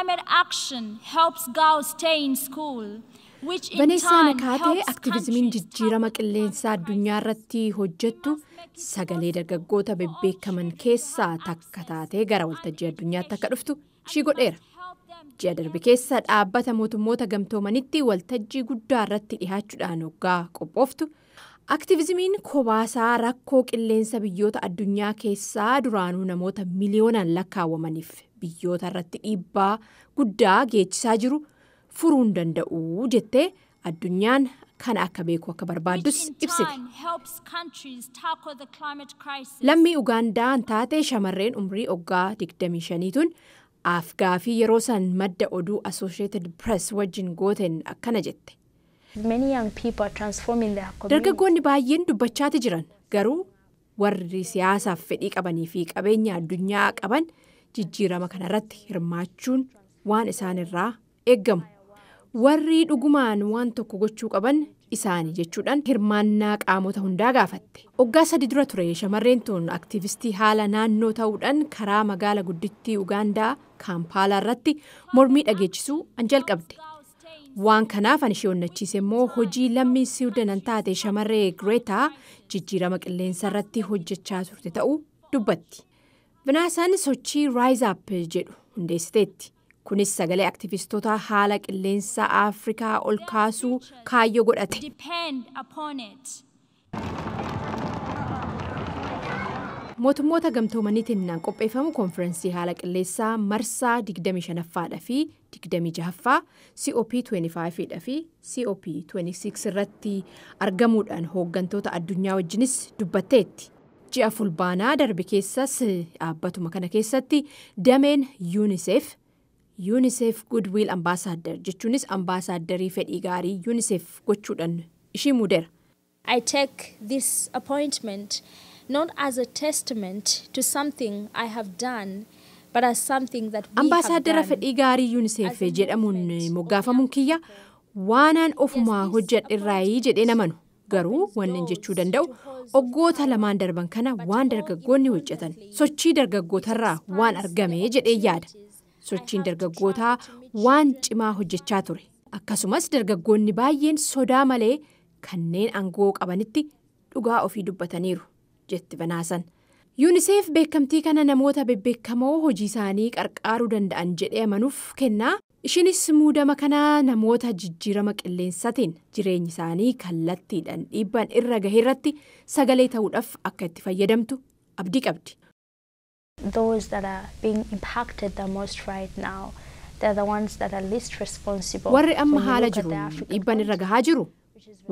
Climate action helps girls stay in school, which in Vaneessaa turn Nakaatee helps aktiivizimiin countries jijjiirama tackle qilleensaa addunyaa irratti hojjettu sagalee dargaggoota bebbeekaman keessaa takka taatee gara waltajjii addunyaatti akka dhuftu ishii godheera. Ji'a darbe keessa dhaabbata mootummoota gamtoomanitti waltajjii guddaa irratti dhihaachuudhaan hoggaa qophooftu, aktiivizimiin kobaasaa rakkoo qilleensa biyyoota addunyaa keessaa duraanuu namoota miliyoonaan lakkaawwamaniif biyyoota irratti dhiibbaa guddaa geechisaa jiru furuu hin danda'u jettee, addunyaan kana akka beeku akka which barbaaddus in ibsite. Turn helps countries tackle the climate crisis. Lammii Ugaandaan taate shamarreen umrii waggaa 25 tun afgaaffii yeroo san madda oduu Associated Press wajjin gooteen akkana jette. Many young people are transforming their communities. Dargaggoonni baay'een dubbachaati jiran, garuu warri siyaasaaf fedhii qabanii fi qabeenya addunyaa qaban jijjiirama kanarratti hirmaachuun waan isaan irraa eeggamu. Warri dhugumaan waan tokko gochuu qaban isaani jechuudhaan hirmaannaa qaamota hundaa gaafatte. Waggaa 3 dura ture shamarreen tun aktiivistii haala naannoo ta'uudhaan karaa magaala guddittii Ugaandaa Kaampaalaa irratti mormii dhageechisuu an jalqabde. Waan kanaaf ani ishee onnachiise immoo hojii lammii Siwiidin taate shamarree Gireetaa jijjiirama qilleensa irratti hojjechaa turte ta'uu dubbatti. Vanaasaan sochii Rise Up jedhu hundeessiteetti. Kunis sagalee aktivistoota haala qilleensa Afrikaa ol kaasuu kaayyoo godhate. Depend upon it. Mootummoota gamtoomaniitiin naan qopheeffamu koonfirensii haala qilleensaa marsaa 25ffaa fi 26ffaa, COP25 fi COP26 irratti argamuudhaan hooggantoota addunyaa wajjinis dubbatteetti. Ji'a Fulbaanaa darbe keessas dhaabbatuma kana keessatti dameen UNICEF UNICEF Goodwill Ambassador, jechuunis ambaasaaddarii fedhii gaarii UNICEF gochuudhaan ishii muudeera. I take this appointment not as a testament to something I have done, but as something that we have Ambaasaadara done. fedhii gaarii UNICEF jedhamuun moggaafamuun kiyya waanaan ofumaa hojjedhe jedhee namanu. Garuu wanni inni jechuu danda'u, waggoota 2n darban kana waan dargaggoonni hojjetan, sochii dargaggootarraa waan argame jedhee yaada. Sochiin dargaggootaa waan cimaa hojjechaa ture. Akkasumas dargaggoonni baay'een sodaa malee kanneen aangoo qabanitti dhugaa ofii dubbataniiru jetti Vanaasan. UNICEF beekamtii kana namoota bebbeekamoo hojii isaanii qarqaaruu danda'an jedhee amanuuf kennaa. Ishinis muudama kana namoota jijjiirama qilleensaatiin jireenyi isaanii kallattiidhaan dhiibbaan irra gahe irratti sagalee ta'uudhaaf akka itti fayyadamtu abdii qabdi. Those that are being impacted the most right now, they're the ones that are least responsible. Warri amma When you haala look at the jiruun African dhiibbaan irra gahaa jiru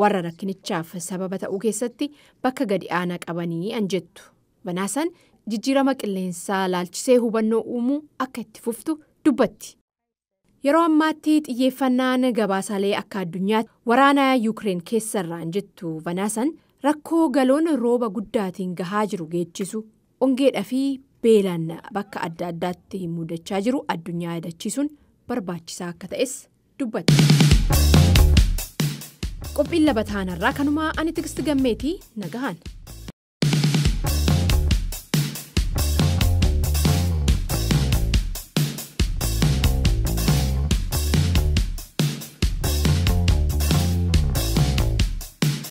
warra rakkinichaaf sababa ta'uu keessatti bakka gadi aanaa qabanii an jettu. Vanaasan jijjiirama qilleensaa laalchisee hubannoo uumuu akka itti fuftu dubbatti. Yeroo ammaatti xiyyeeffannaan gabaasaalee akka addunyaatti waraana Yuukireen keessarraan jettu Vanaasan, rakkoo galoon rooba guddaatiin gahaa jiru geechisu, hongeedhaa fi beelaan bakka adda addaatti mudachaa jiru addunyaa yaadachiisuun barbaachisaa akka ta'es dubbatti. Qophiin laba taanarraa kanumaa, ani Tigisti Gammeetii, nagahan.